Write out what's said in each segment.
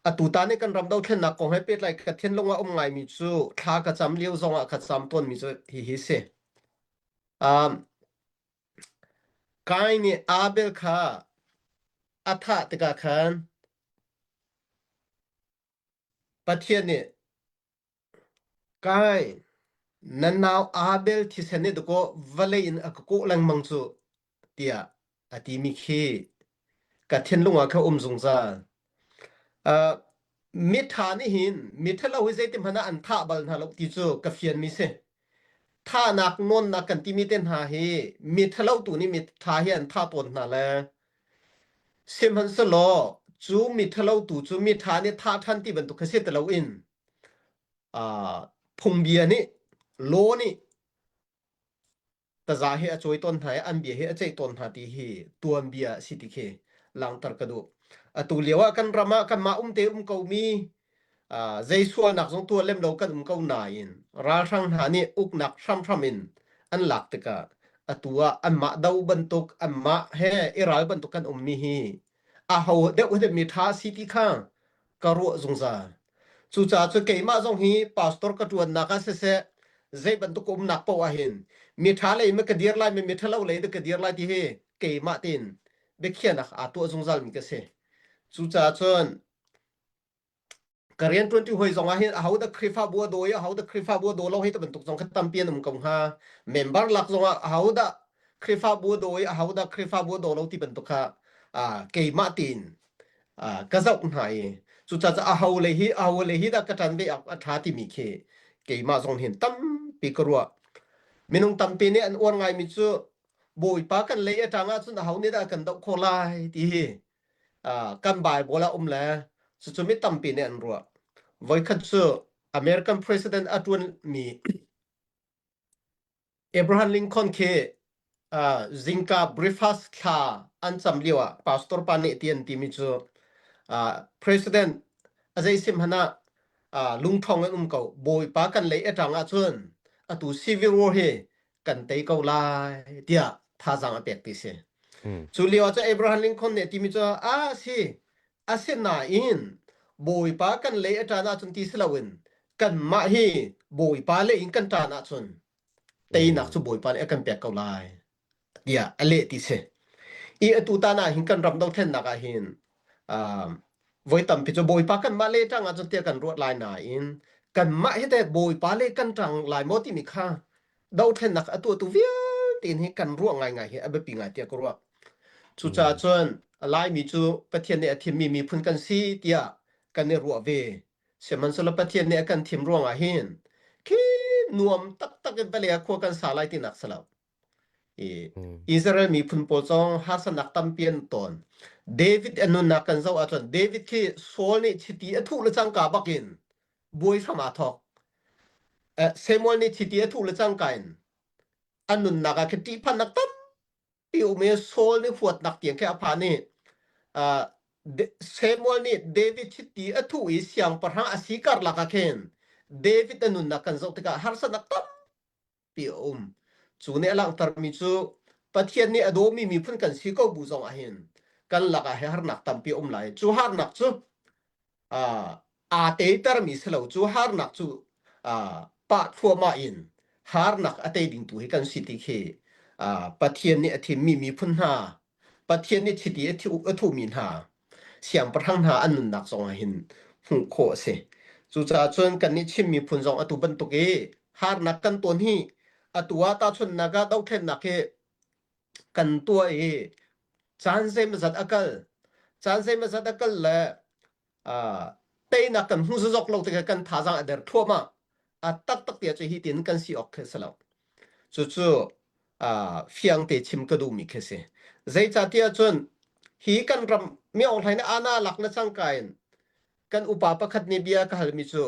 Atu ta nih kan ram dothlennak kong he pehtlai ka thinlung ah um ngaimi cu thla ka cam lio zong ah ka cam tawnmi cu hihi si. Um, Kain nih Abel kha a thah tikah khan Pathian nih Kain, na nau Abel thisen nih dakaw vawlei in a ka kawh lengmang cu tiah a timi khi ka thinlung ah kha um zungzal. Uh, miṭha nih hin miṭhalo hi zeiti hmanh ah an thah bal hna lo ti cu ka fianmi si. Thahnak nawnnak kan timi te hna hi miṭhalo tu nih miṭha hi an thah tawn hna le sihmanhsehlaw cu miṭhalo tu cu miṭha nih thah ṭhan ti bantuk kha si ti loin uh, phungbia nih law nih taza hi a cawi tawn hna i an bia hi a ceih tawn hna ti hi tuanbia a si ti khi langhter ka duh. Atu lio ah kan ram ah kanmah um te um komi uh, zei sualnak zong tuah lem lo kan um ko nain ralhrang hna nih uknak hramhram in an lak tikah atu ah anmah do bantuk anmah he i ral bantuk kan ummi hi aho deuh hi mi ṭha si ti kha ka ruah zungzal. Cucaah cu keimah zong hi pastor ka ṭuannak ah siseh, zei bantuk ka umnak paoh ah hin mi ṭha lei ma ka dir lai mi ṭhalo lei dah ka dir lai ti hi keimah tein biakhiahnak aa tuah zungzal mi ka si. Cucaah cun ka rian ṭuanṭi hawi zong ah hin aho dah Khrihfabu a daw i aho dah Khrihfabu a daw lo hi ti bantuk zong kha tampi an um ko hnga. Member lak zong ah aho dah Khrihfabu a daw i aho dah Khrihfabu a daw lo ti bantuk kha ah keimah tein ah ka zoh hna i cucaah aho le hi aho le hi dah ka ṭan ve awk a ṭha timi khi keimah zong hin tampi ka ruah. Minung tampi nih an uar ngaimi cu Bawipa kan lei a ṭang ahcun aho nih dah kan doh khawh lai ti hi ah kan Bible ah um le cucu mi tampi nih an ruah. Voikhat cu American President a ṭuanmi Abraham Lincoln khi uh, zingka breakfast thla an cam lio ah pastor pa nih ti an timi cu uh, president a zei sim hana uh, lungthong an um ko bawipa kan lei atang ahcun atu civil war hi kan tei ko lai tiah thazang a pek ti si cu lio ah cu Abraham Lincoln nih timi cu a si asinain bawipa kan lei a ṭan ahcun ti si loin kanmah hi bawipa lei in kan ṭan ahcun teinak cu bawipa nih a kan pek ko lai tiah a leh ti si i atu tan ah hin kan ram dothlennak ah hin um, voi tampi cu bawipa kanmah le ṭang ahcun tiah kan ruat lai nain kanmah hi teh bawipa le kan ṭang lai maw timi kha dothlennak a tuahtu vialte in hi kan ruah ngaingai hi a biapi ngai tiah ka ruah. Cucaah cun Laimi cu Pathian nih a thimmi miphun kan si tiah kan i ruah ve. Sihmanhsehlaw Pathian nih a kan thim ruangah hin khi nuam taktak in vale ah khua kan sa lai tinak si lo. I Israel miphun pawl zong harsatnak tampi an tawn. David a nunnak kan zoh ahcun David khi Saul nih chiti a thuh le cangka bakin buai hram aa thawk. Samuel nih chiti a thuh le cangka in a nunnak ah khin ṭihphannak tampi um i Saul nih huatnak tiang khi a phan i uh, Samuel nih David chiti a thuh i siangpahrang a si karlak ah khin David a nunnak kan zoh tikah harsatnak tampi a um. Cu nih a langhtermi cu Pathian nih a dawmi miphun kan si ko bu zong ah hin kan lakah hi harnak tampi a um lai. Cu harnak cu aa teitermi si lo cu harnak cu pah thluahmah in harnak a tei ding tu hi kan si ti khi Pathian nih a thimmi miphun hna Pathian nih chiti a thuhmi hna siangpahrang hna an nunnak zong ah hin hmuh khawh a si. Cucaah cun kannih Chin miphun zong atu bantuk i harnak kan tawn hi atu ah tahchunhnak ah dothlennak hi kan tuah i caan zeimawzat a kal caan zeimawzat a kal le uh, teinak kan hmu zok lo tikah kan thazaang a der thluahmah a taktak tiah cu hi tin kan si awk khi si lo cucu uh, fiang te chim ka duhmi khi si zeicahtiah cun hi kan ram mi ong hlai na ana lak na cangka in kan upa pakhat nih bia ka halmi cu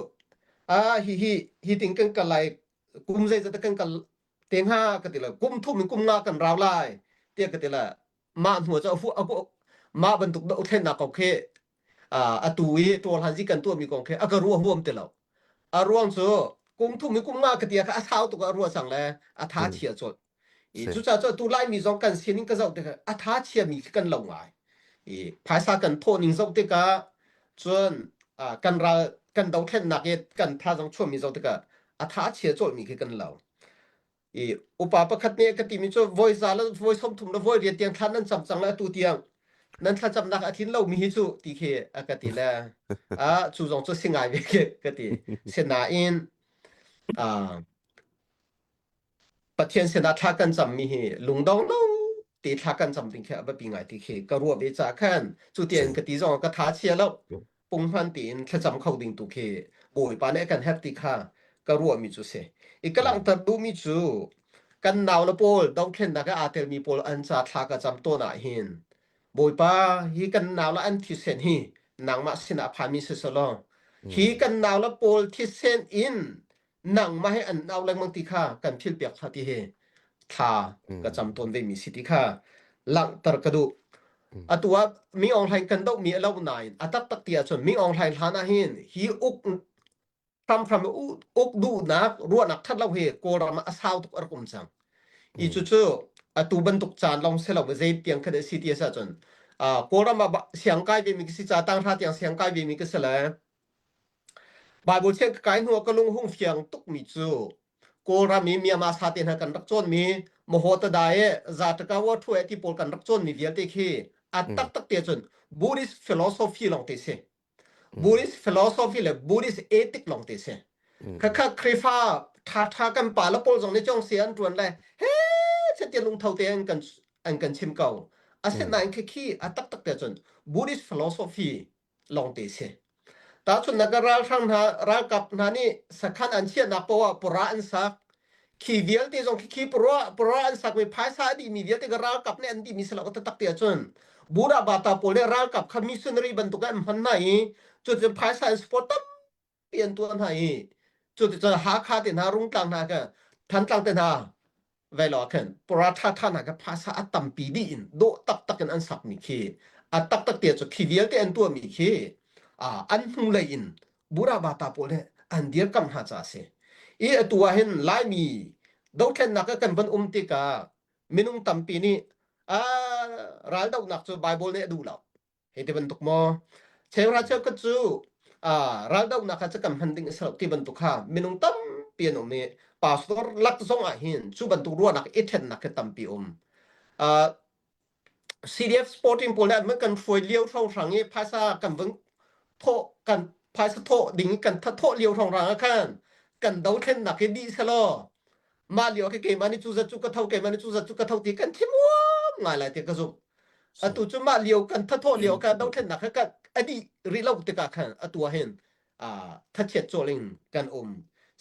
a hi hi hi ting kan kal lai kum zeizat kan kal te hnga ka ti lo kum thum in kum nga kan rau lai tiah ka ti la mah hnu cu fu aku mah bantuk do thlennak kong khi atu i tual han zi kan tuah mi kong khi a ka ruah huam ti lo a ruang cu kum thum in kum nga ka tia kha a sau tuk a ruah sang le a tha chia chol i cucaah cu tu lai mi zong kan sining ka zoh tikah a tha chia mi khi kan lo ngai i phaisa kan thawh ning zoh tikah cun kan ral kan dothlennak i kan thazang chuahmi zoh tikah a tha a chia cawlmi khi kan lo. I upa pakhat nih ka timi cu voi za le voi 30 le voi riat tiang thla nan cam cang le atu tiang nan thlacamnak a tlin lomi hi cu ti khi a ka ti le a cu zong cu si ngai ve khi ka ti. Sinain Pathian sinah thla kan cammi hi lungdong lo te thla kan cam ding khi a biapi ngai ti khi ka ruah ve caah khan cu tiang ka ti zong ka tha chia lo punghman tiin thlacam kho ding tu khi Bawipa nih a kan herh ti kha ka ruahmi cu si. I ka langhter duhmi cu kan nau le pawl dothlennak i aa telmi pawl an ca thla ka cam tawn ah hin Bawipa hi kan nau le an thisen hi nangmah sinah a phanmi si selaw hi kan nau le pawl thisen in nangmah he an au lengmang ti kha kan phil piak hlah ti hi thla ka cam tawn ve mi si ti kha langhter ka duh. Atu ah Ming Aung Hlaing kan doh mi a lo nain a taktak ti ahcun Ming Aung Hlaing hlan ah hin hi uk hramhram uk duhnak ruahnak that lo hi Kawlram ah a sau tuk a rak um cang. I cucu atu bantuk caan lawng si lo zei tiang khan a si ti a si ahcun Kawlram ah siang kai ve mi ka si ca tanghra tiang siang kai ve mi ka si le Baibal thiang ka kai hnuah ka lung hung fiang tukmi cu Kawlram i Myanmar sa te hna kan rak cawnmi Mahotada e Zataka Wathu e ti pawl kan rak cawnmi vialte khi a taktak te cun Buddhist philosophy lawng te si. Buddhist philosophy le Buddhist ethic lawng te si. Khakha Khrihfa ṭhaṭha kan pa le pawl zong nih cong si an ṭuan le he chetian lungtho te an kan an kan chim ko. Asinain khi a taktak te cun Buddhist philosophy lawngte si. Tahchunhnak ah ralhrang hna ralkap hna nih sakhan an chiahnak paoh ah pura an sak. Khi vialte zong khi khi pura pura an sakmi phaisa a dihmi vialte ka ralkap nih an dihmi si lo taktak ti ahcun Buddha bata pawl nih ralkap kha missionary bantuk an hman hna i cuticun phaisa an support tampi an tuah hna i cuticun Hakha te hna Rungtlang hna ka Thantlang te hna velo ah khan paratha tha hna kha phasa a tampi dih in dawh taktak in an sakmi khi a taktak te cu khi vialte an tuahmi khi an hnulei in burabata pawl nih an dirkamh hna ca a si i atu ah hin laimi dothlennak ah kan van um tikah minung tampi nih raldohnak cu Bible nih a duh lo Hei ti bantuk maw? Cheuhra cheukhat cu raldohnak kha cu kan hman ding a si lo ti bantuk kha minung tampi an um i pastor lak zong ah hin cu bantuk ruahnak i ṭhennak khi tampi um. Uh, CDF sporting pawl nih an kan hruai lio hrawnghrang i phaisa kan vun thawh kan phaisa thawh ding kan thathawh lio hrawnghrang ah khan kan dothlennak hi dih selaw mah lio khi keimah nih cu zat cu ka tho keimah nih cu zat cu ka tho ti kan thim uam ngai lai ti ka zumh. Atu cu mah lio kan thathawh lio kha dothlennak kha a dih rih lo tikah khan atu ah hin thachiat cawl in kan um.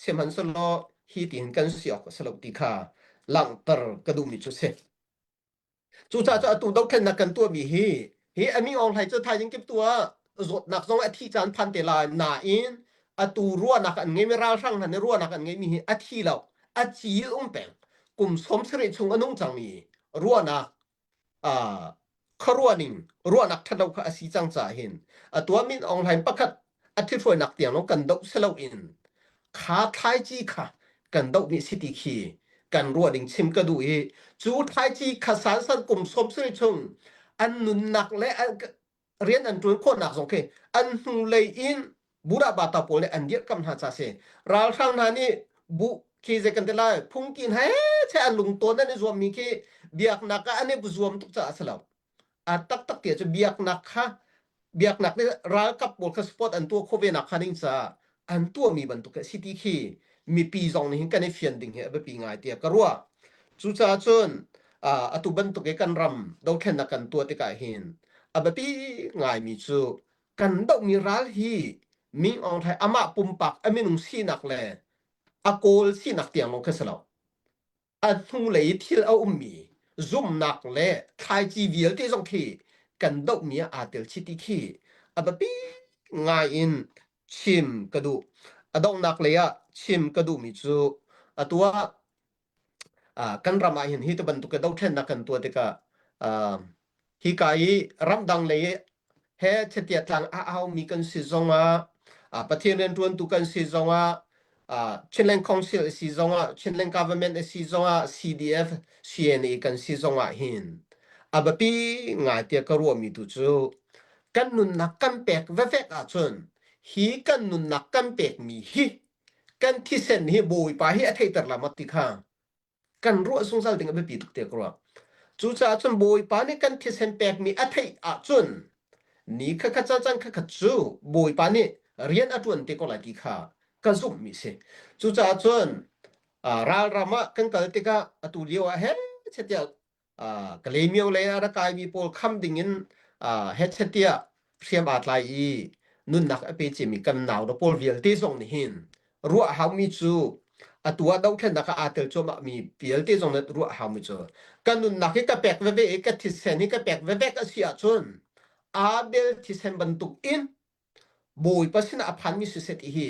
Sihmanhsehlaw hi tiin kan si awk a si lo ti kha langhter ka duhmi cu si. Cucaah cu atu dothlennak kan tuahmi hi hi a Ming Aung Hlaing cu thaizing kip tu ah zawtnak zong a thih caan phan te lai nain atu ruahnak an ngeimi ralhrang hna nih ruahnak an ngeimi hi a thi lo a cil um peng kum 70 chung a nung cangmi ruahnak khuaruahning ruahnak ṭhalo kha a si cang caah hin atu ah Min Aung Hlaing pakhat a ṭhithruainak tiang lawng kan doh si loin kha thlaici kha kan doh mi si ti khi kan ruah ding chim ka duh i cu thlaici kha sansan kum 70 chung an nunnak le rian an ṭuan khawhnak zong khi an hnulei in Buddha bata pawl nih an dirhkamh hna ca si. Ralhrang hna nih bu khi zei kan ti lai phungkin he che an lungtawn an i zuammi khi biaknak ah an i zuam tuk caah a si lo. A taktak ti cu biaknak kha biaknak nih ralkap pawl kha support an tuah khawh ve nak kha ding caah an tuahmi bantuk a si ti khi mipi zong nih hin kan i fian ding hi a biapi ngai tiah ka ruah. Cucaah cun atu bantuk i kan ram dothlennak kan tuah tikah hin a biapi ngaimi cu kan dohmi ral hi Ming Aung Hlaing amah pumpak a minung sinak le a kawl sinak tiang lawng khi si lo. A hnulei i thil a ummi zumhnak le thlaici vialte zong khi kan dohmi ah aa tel chih ti khi a biapi ngai in chim ka duh. A donghnak lei ah chim ka duhmi cu atu ah kan ram ah hin hi ti bantuk dothlennak kan tuah tikah hika i ramdang lei he chatia tlang a aumi kan si zongah Pathian rianṭuantu kan si zongah Chinland Council a si zongah Chinland Government a si zongah CDF CNA kan si zongah hin a biapi ngai tiah ka ruahmi tu cu kan nunnak kan pek vevek ahcun Hi kan nunnak kan pekmi hi kan thisen hi Bawipa hi a theihter la maw ti kha kan ruah zungzal ding a biapi tuk tiah ka ruah. Cucaah cun Bawipa nih kan thisen pekmi a theih ahcun ni kha kha caan kha kha cu Bawipa nih rian a ṭuan te ko lai ti kha ka zumhmi si. Cucaah cun ralram ah kan kal tikah atu lio ah he tiah Kalaymyo lei ah rak kaimi pawl kham dingin headset tiah hriam aa tlai i nunnak a pe ciami kan nau le pawl vialte zong nih hin ruah haumi cu atu ah dothlennak ah aa tel cuahmahmi vialte zong nih ruah haumi cu ka nunnak hi ka pek veve i ka thisen hi ka pek vevek a si ahcun Abel thisen bantuk in Bawipa sinah a phanmi siseh ti hi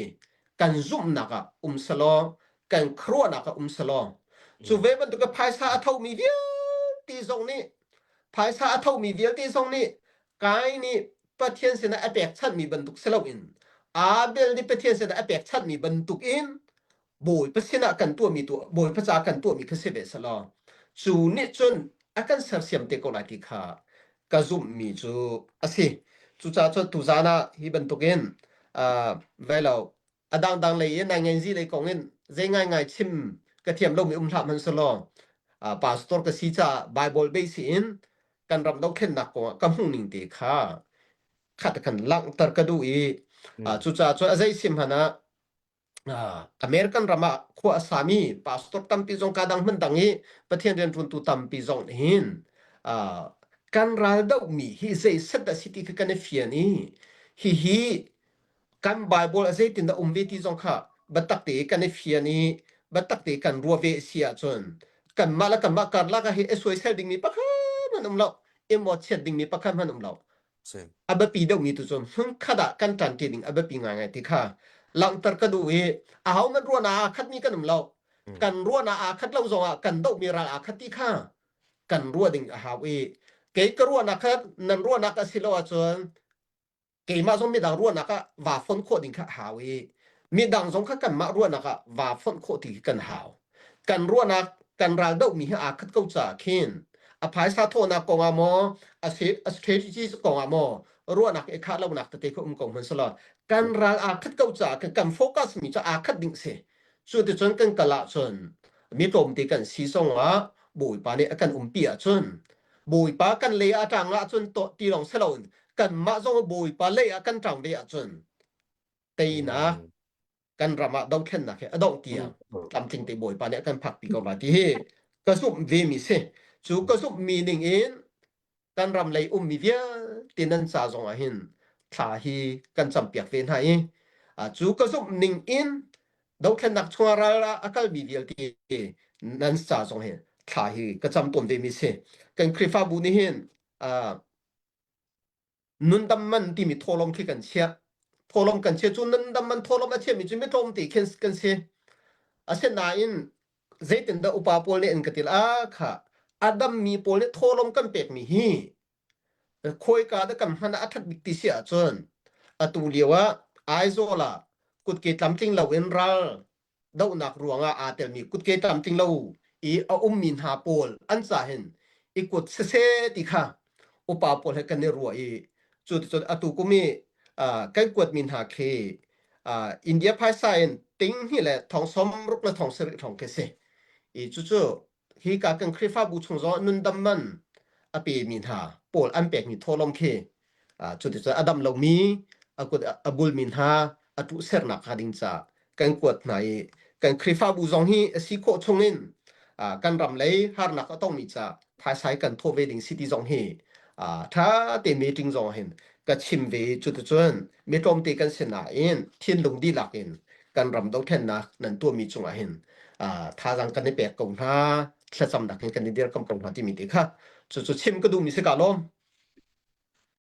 kan zumhnak ah um selaw kan khuaruahnak ah um selaw cu ve bantuk phaisa a thomi vialte zong nih phaisa a thomi vialte zong nih Kai nih Pathian sinah a pekchanhmi bantuk si loin Abel nih Pathian sinah a pekchanhmi bantuk in Bawipa sinah kan tuahmi tu Bawipa ca kan tuahmi kha si ve selaw cu nih cun a kan sersiam te ko lai ti kha ka zumhmi cu a si. Cucaah cun tuzaan ah hi bantukin uh, velo a dangdang lei in naingenzi lei kong in zei ngaingai chim ka thiam lomi um hlah hmanh selaw uh, pastor ka si caah Bible base in kan ram dothlennak kong ah ka hmuh ning te kha khat kan langhter ka duh i uh, cucaah cun a zei sim hmanh ah American ram ah khua a sami pastor tampi zong ka dang hmun dang i Pathian rianṭuantu tampi zong nih hin kan ral dohmi hi zei set dah si ti kha kan i fian i hihi kan Bible a zeitin dah um ve ti zong kha biatak te kan i fian i biatak te kan ruah ve si ahcun kanmah le kanmah karlak ah hi i soisel dingmi pakhat hmanh um lo i mawhchiat dingmi pakhat hmanh um lo Same. A biapi deuhmi tu cu hmunkhat ah kan ṭanṭi ding a biapi ngaingai ti kha langhter ka duh i ahohmanh ruahnak aa khatmi kan um lo. Kan ruahnak aa khat lo zongah kan dohmi ral aa khat ti kha kan ruah ding a hau i kei ka ruahnak kha nan ruahnak a si lo ahcun keimah zong midang ruahnak ah vaa fonh khawh ding kha a hau i midang zong kha kanmah ruahnak ah vaa fonh khawh ti khi kan hau. Kan ruahnak kan ral dohmi hi aa khat ko caah khin a phaisa thawhnak kong ah maw a strategy kong ah maw ruahnak i khah lonak tete kha um ko hmanh selaw kan ral aa khat ko caah kan kan focus mi cu aa khat ding si. Cu ticun kan kal ahcun mi tlawmte kan si zong ah Bawipa nih a kan umpi ahcun Bawipa kan lei ah ṭang ahcun to ti lawng si loin kanmah zong Bawipa lei ah kan ṭang ve ahcun teinak kan ram ah dothlennak hi a dongh tiang tlamtling te Bawipa nih a kan phakpi ko lai ti hi ka zumh ve mi si. Cu ka zumh mi ning in kan ram lei ummi vialte nan ca zong ah hin thla hi kan campiak ve hna i cu ka zumh ning in dothlennak chungah ral ah a kalmi vialte nan ca zong hi thla hi ka cam tawn ve mi si. Kan Khrihfabu nih hin nundam man timi thawlawm khi kan chiah. Thawlawm kan chiah cu nundam man thawlawm a chiahmi cu mitlawm te khin kan si. Asinain zeitindah upa pawl nih an ka til a kha a dammi pawl nih thawlawm kan pekmi hi khawika dah kan hman ah a that bik ti si ahcun atu lio ah Aizawl ah kutke tlamtling loin ral dohnak ruangah aa telmi kutke tlamtling lo i a ummi hna pawl an ca hin i kut siseh ti kha upa pawl he kan i ruah i cu ticun atu kum i kan kuatmi hna khi India phaisa in ting hi le thong som ruk le thong sarih thong khi si i cucu hi ka kan Khrihfabu chung zong nundam man a pemi hna pawl an pekmi thawlawm khi cuticun a dam lomi a kut a bulmi hna a tuh sernak hnga ding ca kan kuat hna i kan Khrihfabu zong hi a si khawh chungin kan ram lei harnak a tongmi ca phaisai kan thawh ve ding si ti zong hi ṭha te meeting zong hin ka chim ve cuticun mi tlawmte kan si nain thinlung dihlak in kan ram dothlennak nan tuahmi cungah hin thazaang kan i pek ko hna thlacamnak hin kan i dirkamh ko hna timi te kha cucu chim ka duhmi si ka lawm.